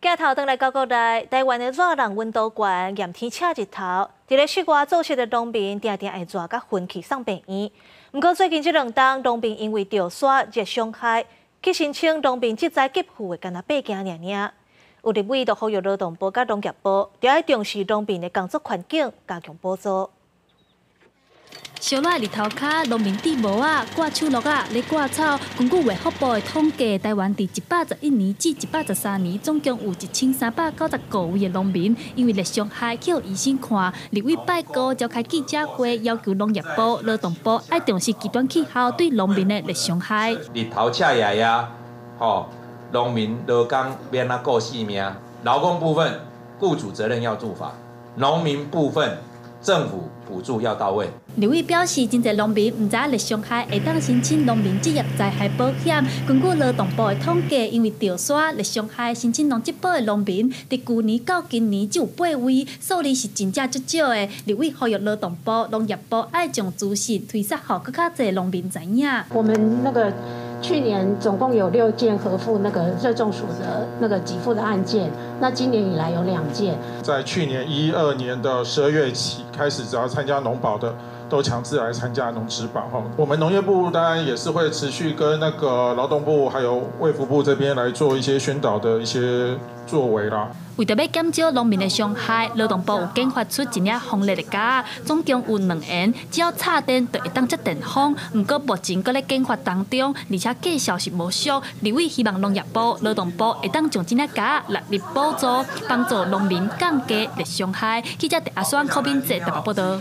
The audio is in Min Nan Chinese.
鏡頭轉來到國內，台灣的熱人溫度懸，炎天赤日頭，佇咧室外做事的農民，定定會熱甲昏去送病院。毋過最近這兩冬，農民因為著沙熱傷害，去申請農民職災給付的，干焦八件爾爾。有立委就呼籲勞動部佮農業部，著愛重視農民的工作環境，加強補助。燒熱日頭跤，農民戴帽仔、掛手橐仔咧割草。根據衛福部的統計，台灣佇111年至113年，總共有1395位的農民因為熱傷害去予醫生看。立委拜五召開記者會，要求農業部、勞動部愛重視極端氣候對農民的熱傷害。日頭赤炎炎，吼，農民勞工欲按怎顧性命？勞工部分，僱主責任要做法；農民部分，政府補助要到位。立委表示，真濟農民毋知熱傷害會當申請農民職業災害保險。根據勞動部的統計，因為著沙熱傷害申請農職保的農民，佇舊年到今年只有八位，數字是真正足少的。立委呼籲勞動部、農業部愛將資訊推送予閣較濟農民知影。我們那個去年總共有六件核付那個熱中暑的那個給付的案件，那今年以來有兩件。在去年12年的12月起開始，只要參加農保的，都強制來參加農職保哈。我們農業部當然也是會持續跟那個勞動部還有衛福部這邊來做一些宣導的一些作為啦。為著欲減少農民的傷害，勞動部有研發出一領防熱的夾，總共有兩緣，只要插電就會當接電風。毋過目前閣咧研發當中，而且價數是無俗。立委希望農業部、勞動部會當將這領夾納入補助，幫助農民降低熱傷害。記者阿雙、柯敏哲台北報導。